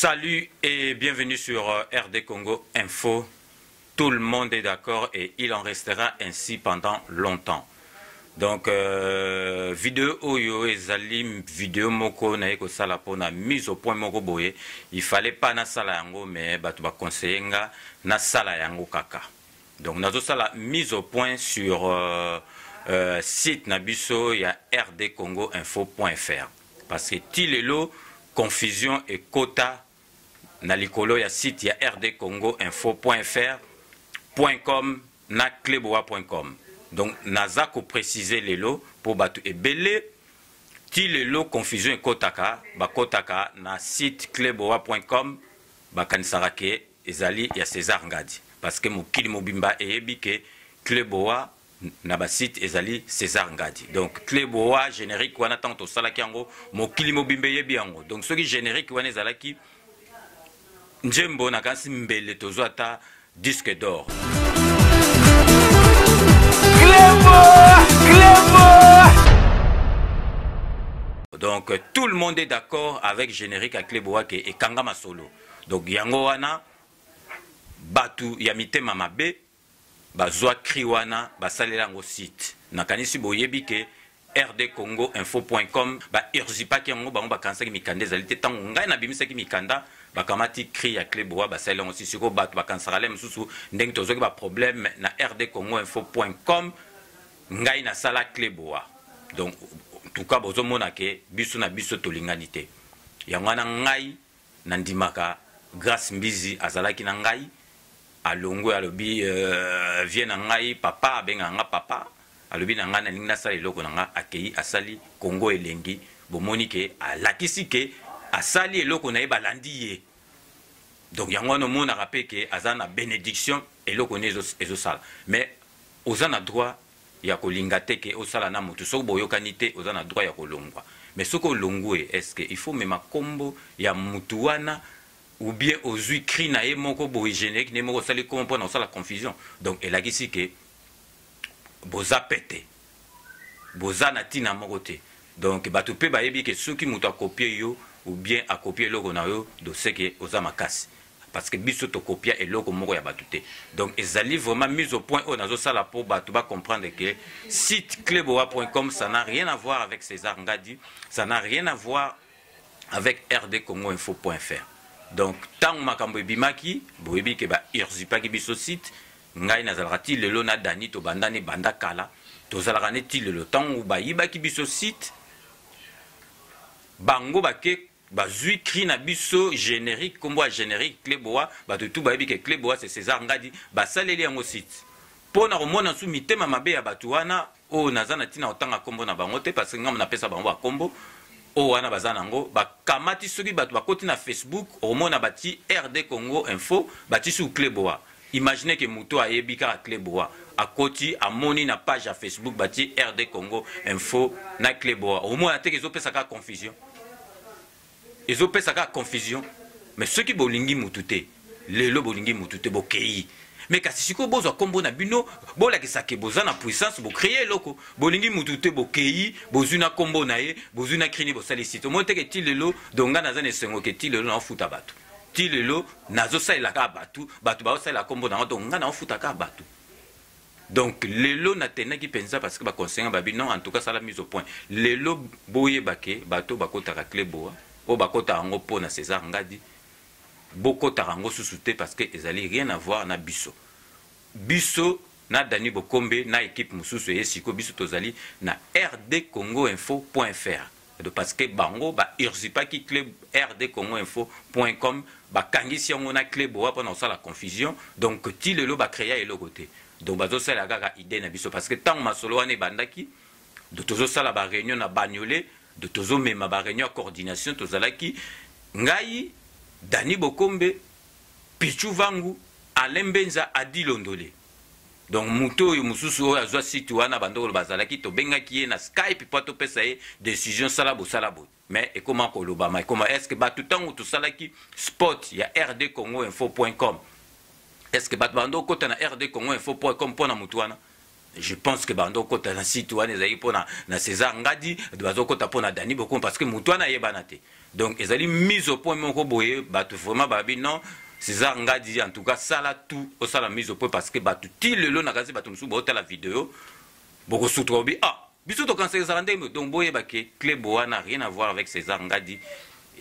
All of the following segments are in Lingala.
Salut et bienvenue sur RD Congo Info. Tout le monde est d'accord et il en restera ainsi pendant longtemps. Donc vidéo oyo ezali vidéo moko naye kosala mpona mise au point moko boye. Il fallait pas nasala yango, mais bato baconseille nga nasala yango kaka. Donc nazosala mise au point sur site na biso ya rdcongoinfo.fr, parce que ti lelo confusion ekota na likolo ya site ya rdcongoinfo.fr .com na cleboa.com. Donc naza koprécise lelo mpo bato ebele ti lelo confusion ekotaka, bakotaka na site cleboa.com, bakanisaka ke ezali ya César Ngadi, parce que mokili mobimba eyebi ke Cleboa na basite ezali César Ngadi. Donc Cleboa, générique wana, ntango tosalaki yango, mokili mobimba eyebi yango. Donc soki générique wana ezalaki nzembo, nakanisi mbele tozwa ata disque d'or. Cléboa, Cléboa. Donc tout le monde est d'accord avec générique ya Cleboa ke ekanga masolo. Donc yango wana bato ya mitema mabe bazwa cri wana, basalela yango site. Nakanisi boyebi ke rdcongoinfo.com bausurpaki yango. Bango bakanisaki mikanda ezali te. Ntango ngai nabimisaki mikanda, bakamati cri ya Cleboa, basaleli yango si. Sikoyo bato bakanisaka le mosusu ndenge tozwaki baproblème na rdcongoinfo.com, ngai nasala Cleboa. Donc en tout cas bozomona ke biso na biso tolingani te. Yango wana ngai nandimaka Grâce Mbizi azalaki na ngai, alongwe, alobi vie na ngai papa, abengaka nga papa, alobi na ngai nalingi nasala eloko na nga. Akei, asali Congo Elengi. Bomoni ke alakisi ke asali eloko na ye, balandi ye. Donc yango wana omonaka mpe ke aza na bénédiction, eloko ne ezosala. Mais oza na droit ya kolinga te ke osala na motu. Soki boyokani te, oza na droit ya kolongwa. Mais soki olongwe, est ce que il faut mema nkombo ya mutu wana, ou bien ozwi cri na ye moko boye, générique na ye moko, osali kombo mpona kosala confusion? Donc elakisi ke boza pete, boza na ntina moko te. Donc bato mpe bayebi ke soki moto akopie yo ou bien akopie eloko na yo, doseke oza makasi, parce que biso tokopia eloko moko ya bato te. Donc ezali vraiment mise au point oyo nazosala mpo bato bacomprendre ke site cleboa.com, ça n'a rien à voir avec César Ngadi, ça n'a rien à voir avec rdcongoinfo.fr. Donc ntango makambo ebimaki, boyebi ke bausurpaki biso site. Ngai nazalaka ti lelo na Dani, tobandani banda kala, tozalaka ne ti lelo. Ntango bayibaki biso site, bango bake bazwi cri na biso, générique, nkombo ya générique Cleboa. Bato tu bayebi ke Cleboa c'est César Ngadi. Basaleli yango site mpo na komona su mitema mabe ya bato wana oyo naza na ntina kotanga nkombo na bango te, parce que ngambo napesa bango bakombo oyo wana baza nango. Bakamati, soki bato bakoti na Facebook, okomona bati RD Congo Info, bati su Cleboa. Imagine ke moto ayebi kaka Cleboa akoti, amoni na page ya Facebook bati RD Congo Info na Cleboa, okomona te ke ezopesa kaka confusion, ezopesa kaka confusion. Mais soki bolingi mutu te lelo, bolingi mutu te, bokei. Mais kasi sikoyo bozwa nkombo na bino, bolakisa ke boza na puissance, bocréer eloko. Bolingi mutu te, bokei, bozwi na nkombo na ye, bozwi na cri, bosali site. Omoni teke ti lelo. Donc ngai naza na esengo ke ti lelo naofuta bato, ti lelo nazosalela kaka bato, bato baosalela nkombo nango. Donc ngai naofuta kaka bato. Donc lelo natenaki mpenza parce que baconseiller babi non, en tout cas sala mise au point. Lelo boyeba ke bato bakotaka Cleboa, oyo bakotaka yango mpo na César Ngadi, bokotaka yango susu te, parce que ezali rien à voir na biso. Biso na Dani Bokombe na équipe mosusu eye sikoyo, biso tozali na rdcongoinfo.fr, parce que bango bausurpaki clé rdcongoinfo.com, bakangisi yango na Cleboa mpona kosala confusion. Donc ti lelo bacréa eloko te. Donc bazosalela kaka idée na biso, parce que ntango masolo wana ebandaki, tozosala baréunion na Banyole, tozomema baréunion ya coordination, tozalaki ngai, Dani Bokombe, Pichu Vangu, Alain Mbenza, Adi Londole. Donc moto oyo mosusu oyo azwa site wana, bandokolo bazalaki, tobengaki ye na Skype mpo topesa ye décision, sala bosala boye. Mais ekoma kolobama, ekoma est ce que bato, ntango tosalaki spot ya rdcongoinfo.com, est ce que bato bando okota na rdcongoinfo.com mpo na motu wana? Je pense que bando kota na site wana ezalaki mpona na César Ngadi, bazokota mpona Dani Bokombe, parce que motu wana ayebana te. Donc ezali mise au point moko boye. Bato vraiment babi non, César Ngadi, en tout cas sala tout, osala mise au point, parce que bato ti lelo na kasi bato mosusu baotala video, bokosutuka obi ah, biso tokanisaka ezala ndenge. Donc boyeba ke Clé Boa n'a rien à voir avec César Ngadi,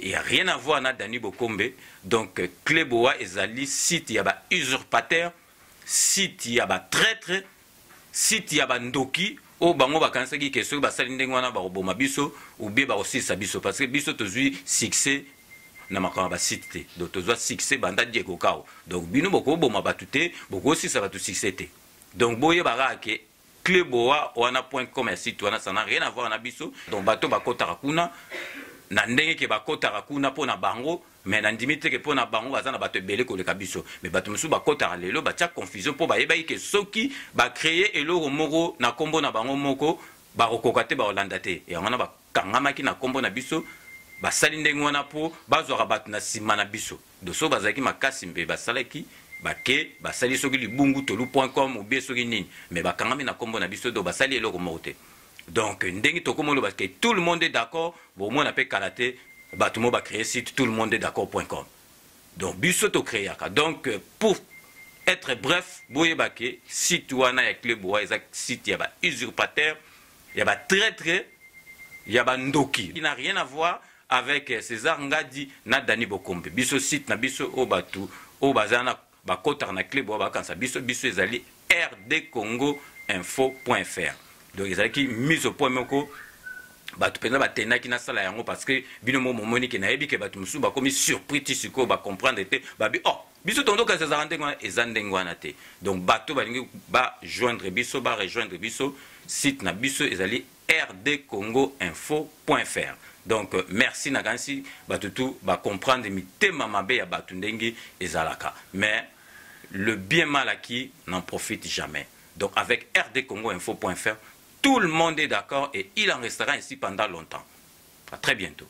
il y a rien à voir na Dani Bokombe. Donc Clé Boa ezali site ya ba usurpateur, site ya batraître, site ya bandoki oyo bango bakanisaki ke soki basali ndenge wana bakoboma biso ou bien bakosilisa biso, parce que biso tozwi succès na makambo ya basite te. Donc tozwa succès banda Diego Kao. Donc bino bokoboma bato te, bokosilisa bato succès te. Donc boyeba kaka ke Clé Boa wana .com ya site wana, ça n'a rien à voir na biso. Donc bato bakotaka kuna na ndenge ke bakotaka kuna mpo na bango, mais nandimi te ke mpo na bango baza na bato ebele koleka biso. Mais bato mosusu bakotaka lelo, batia confusion mpo bayebaki ke soki bacréer eloko moko na nkombo na bango moko, bakokoka te, bakolanda te. Yango wana bakangamaki na nkombo na biso, basali ndenge wana mpo bazwaka bato na nsima na biso. Donc soki bazalaki makasi mpe basalaki bake basali soki libungu tolu.com ou bien soki nini, mais bakangami na nkombo na biso, donc basali eloko moko te. Donc ndenge tokomi oloba ke tout le monde est d'accord, bomona mpe kala te bato mo bacréer site tout le monde est d'accord.com. Donc biso tocréaka. Donc pour être bref, boyeba ke site wana ya Clé Boa eza site ya bausurpateur, ya batraître, ya bandoki, il n'a rien à voir avec César Ngadi na Dani Bokombe. Biso site na biso oyo bato oyo baza na bakotaka na Clé Boa bakanisa biso, biso ezali RD Congo info.fr. Donc ezalaki mise au point moko bato mpenza batendaki nasala yango, parce que bino mo momoni ke nayebi ke bato mosusu bakomi surpris ti sikoyo, bacomprendre te, babi oh, biso tondokasi ezalaka ndenge wana, eza ndenge wana te. Donc bato balingi bajoindre biso, barejoindre biso, site na biso ezali rdcongoinfo.fr. Donc merci. Nakanisi bato tu bacomprendre mitema mabe ya bato ndenge ezalaka, mais le bien mal acquis n'en profite jamais. Donc avec rdcongoinfo.fr, tout le monde est d'accord et il en restera ainsi pendant longtemps. À très bientôt.